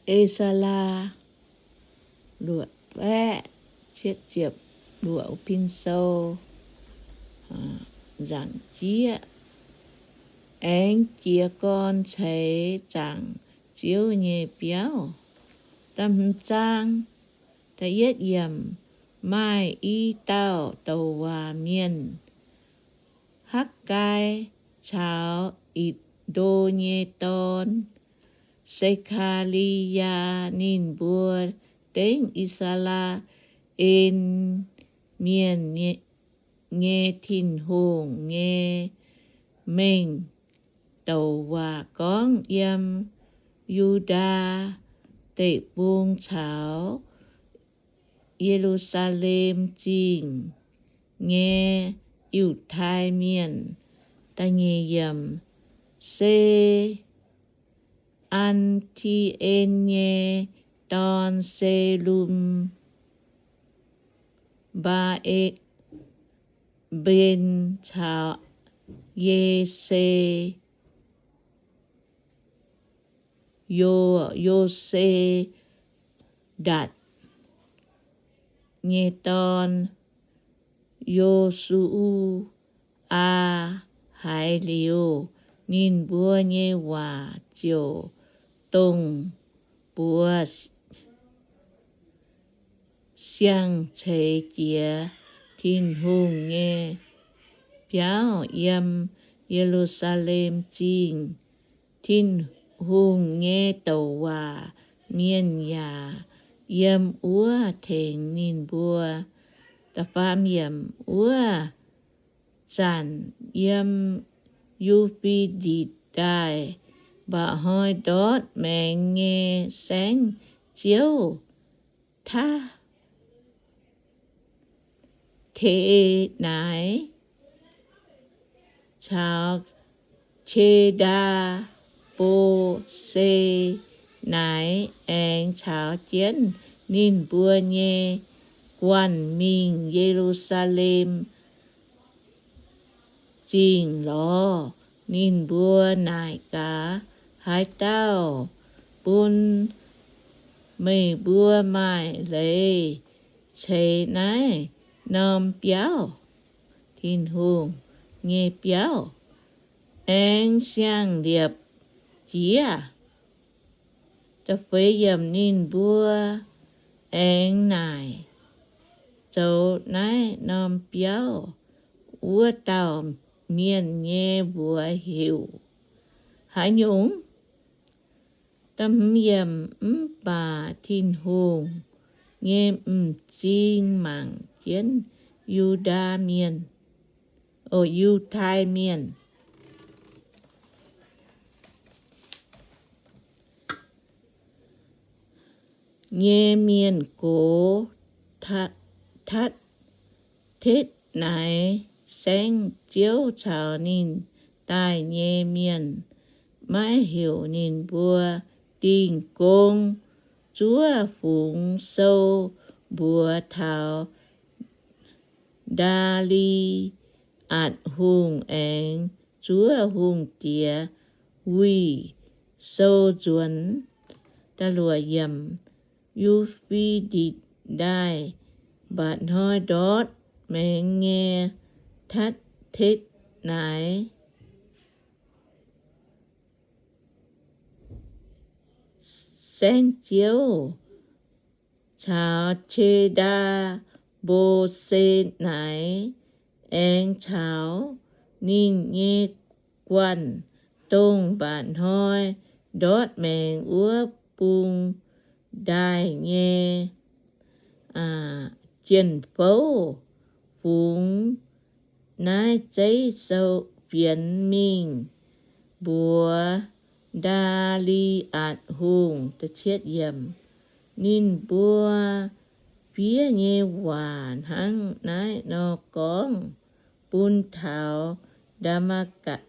E^saa^laa, luoqc baeqv cietv ziepc luoqc pin sou, nzaangc jieqv. Aengx jiez gorn ceix zaangc Ziouv nyei biauv. Da'hmz zaang, da'yietv yiemc, maaih i dauh douc waac mienh, Hakv^gai caux Itc^ndo nyei dorn, Se^kaa^li^yaa, ninh mbuo dengv I^saa^laa^en Mienh nyei Tin-Hungh nyei mengh douc waac gorngv yiem Yu^ndaa Deic-Bung caux Ye^lu^saa^lem Zingh nyei Yiutai Mienh. Da'nyeic yiemc, Se^an^ti^en nyei dorn, Se^lum^mbaa^en caux Ye^se Yo, Yo^se^ndatc nyei dorn, Yo^su^aa. Haiz liuz ninh mbuo nyei waac ziouc dongh buoz siang-ceix jiex Tin-Hungh nyei biauv yiem Ye^lu^saa^lem Zingh. Tin-Hungh nyei douc waac mienh yaac yiem wuov tengx ninh mbuo. Wuov zanc yiem Yu^fe^ditc Ndaaih mba'hnoi ndortv maengx nyei saengv-ziouv, Tatv, Te^naaic caux Qe^ndaa, Mbo^se^naaic aengx caux jienv ninh mbuo nyei guanh mingh Ye^lu^saa^lem Zingh lorz. Ninh mbuo naaic gaax, Haaix dauh bun meih mbuo maaih leiz ceix naaiv norm biauv, Tin-Hungh nyei biauv, aengx siang-liepc jiex? Ninh mbuo aengx naaic, Zoux naaiv norm biauv wuov dauh mienh nyei mbuox heuc haaix nyungc? Mv baac Tin-Hungh nyei m'zing mangc jienv Yu^ndaa Mienh, o, Yiutai Mienh nyei mienh gox Tatv, Tetv^naaic Saengv-Ziouv caux ninh daaih nyei mienh, maiv heuc ninh mbuo dingh gong. Zuov fungx sou mbuox taux Ndaa^li^atc Hungh aengx zuov hungh diex wuic sou nzuonx. Yu^fe^ditc Ndaaih mba'hnoi ndortv maengx nyei Tatv, Tetv^naaic Saengv-Ziouv caux Qe^ndaa, Mbo^se^naaic aengx caux ninh nyei guanh dongh mba'hnoi ndortv maengx wuov bung ndaaih nyei jien-fouv fungx naaiv zeiv sou fienx mingh mbuox Ndaa^li^atc Hungh. Ninh mbuo fiev nyei waac hnangv naaiv nor gorngv bun taux Ndaa^matv^gatc.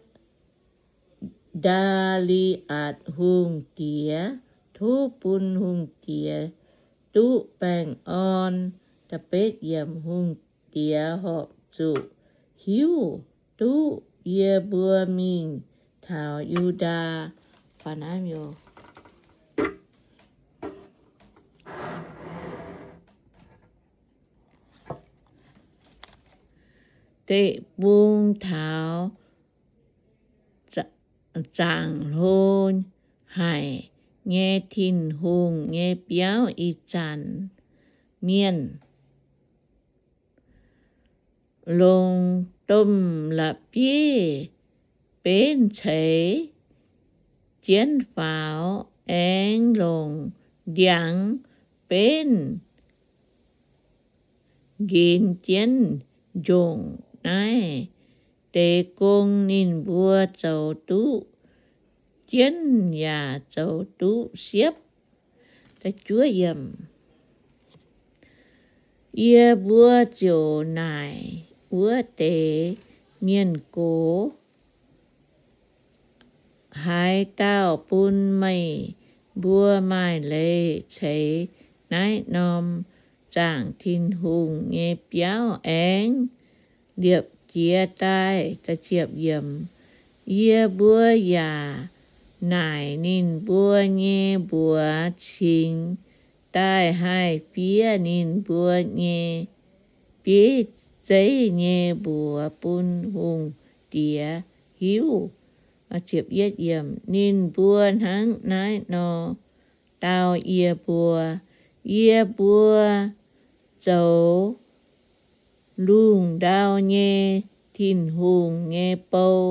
Ndaa^li^atc Hungh Diex, tov bun hungh diex duqv baengh orn. Hungh diex horpc zuqc hiuv duqv yie mbuo mingh taux Yu^ndaa. deic-bung taux zaangc hlo haic nyei Tin-Hungh nyei biauv ih zanc. Mienh longc domh la'bieiv-benv ceix jienv faaux, aengx longc ndiangx-benv nqenx jienv njongc. Naaiv deix gong ninh mbuo zoux duqv jienv yaac zoux duqv siepv. Yie mbuo ziouc naaic wuov deix mienh gox, Haaix dauh bun meih mbuo maaih leiz ceix naaiv norm zaangc Tin-Hungh nyei biauv aengx liepc jiez daaih? Yie mbuo yaac naaic ninh mbuo nyei mbuox cingx daaih haih fiev ninh mbuo nyei bieiv zeiv nyei mbuox bun hungh diex hiuv. Ninh mbuo hnangv naaiv nor dau yie mbuo, Yie mbuo zoux lungh ndau nyei Tin-Hungh nyei bou.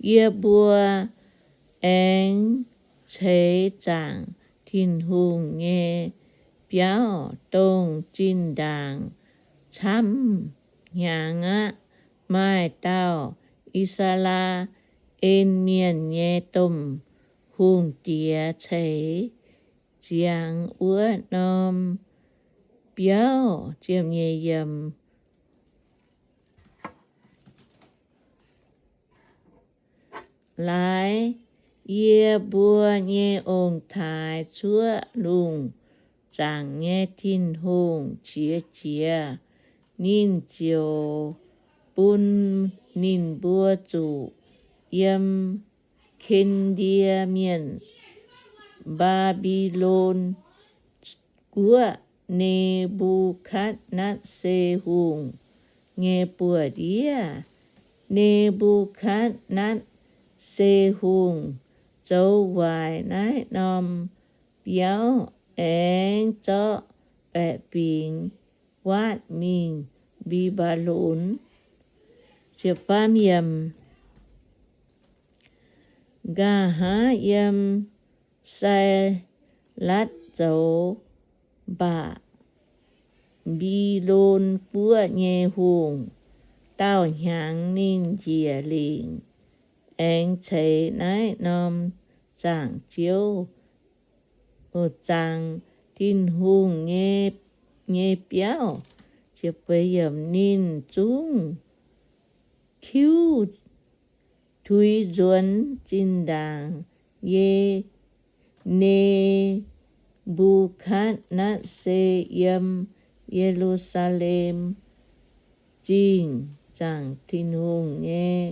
Yie mbuo aengx ceix zaangc Tin-Hungh nyei biauv, dongh zinh ndaangc camv hnyangx aqv. Maaih dauh I^saa^laa^en Mienh nyei domh hungh diex ceix ziangx wuov norm biauv. Laaix yie mbuo nyei ong-taaix cuotv lungh zaangc nyei Tin-Hungh qiex jiez, ninh ziouc bun ninh mbuo zuqc yiem Ken^ndie Mienh, Mbaa^mbi^lon Guoqv, Ne^mbu^katv^netv^saa Hungh nyei buoz-ndiev. Ne^mbu^katv^netv^saa Hungh zoux waaic naaiv norm biauv aengx zorqv baeqc fingx guaatv mingh Mbi^mba^lon. Nqa'haav yiem Sailatv zoux Mbaa^mbi^lon Guoqv nyei hungh daauh hnyangx, ninh njiec lingc aengx ceix naaiv norm zaangc Ziouv, zaangc Tin-Hungh nyei biauv. Ninh zungv tiuv tuix nzuonx zinh ndaangc Ye, Ne^mbu^katv^netv^saa yiem Ye^lu^saa^lem Zingh zaangc Tin-Hungh nyei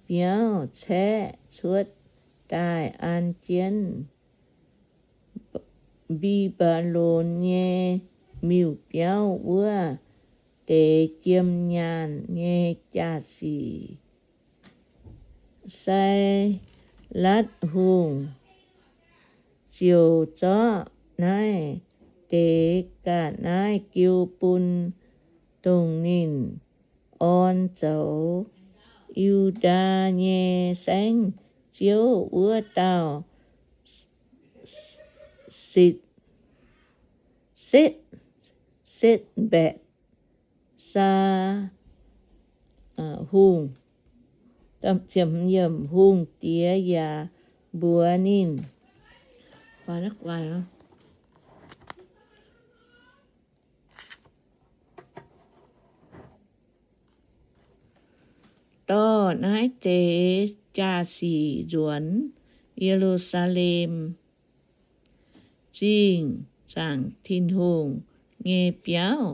biauv caeqv cuotv daaih an jienv Mbi^mba^lon nyei miuc-biauv wuov deix jiem nyaanh nyei jaa-sic. Sailatv Hungh ziouc zorqv naaiv deix ga'naaiv jiu bun, dongh ninh orn zoux Yu^ndaa nyei saengv-ziouv wuov dauh Setv, Setv, Setv^mbaetc^saa Hungh. Hungh diex yaac mbuox ninh, dorh naaiv deix jaa-sic nzuonx Ye^lu^saa^lem Zingh zaangc Tin-Hungh nyei biauv,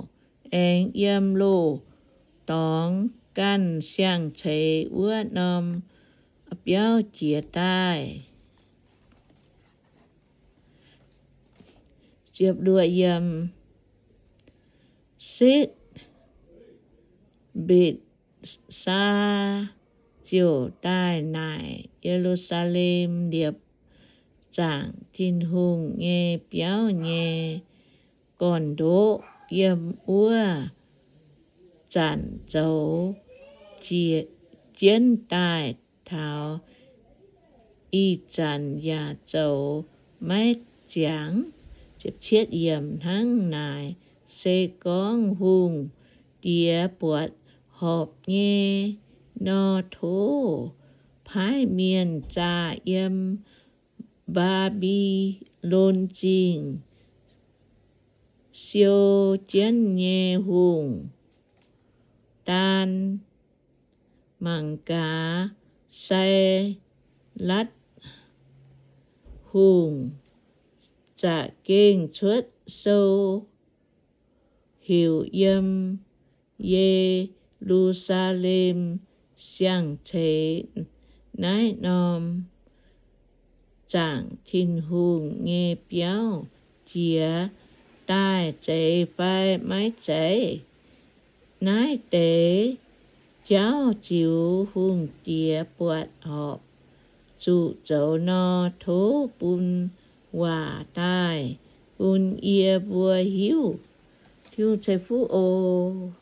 aengx yiem loz-dorngx ganh siang-ceix wuov norm biauv jiez daaih. Setv^mbetc Aa^saa ziouc daaih naaic Ye^lu^saa^lem, liepc zaangc Tin-Hungh nyei biauv nyei gorn-ndoqv. Yiem wuov zanc zoux jienv daaih taux ih zanc yaac zoux maiv ziangx. Hnangv naaic, se gorngv hungh diex buatc horpc nyei nor, tov paaiv mienh zaah yiem Mbaa^mbi^lon Zingh siou jienv nyei hungh daan. Mangc gaax, Sailatv Hungh za'gengh cuotv sou heuc yiem Ye^lu^saa^lem siang-ceix naaiv norm zaangc Tin-Hungh nyei biauv jiez daaih, zeiz fai maiv zeiz. Naaiv deix jauv ziux hungh diex buatc horpc zuqc zoux nor, tov bun waac daaih bun yie mbuo hiuv. Tin-Hungh ceix fuqv oc.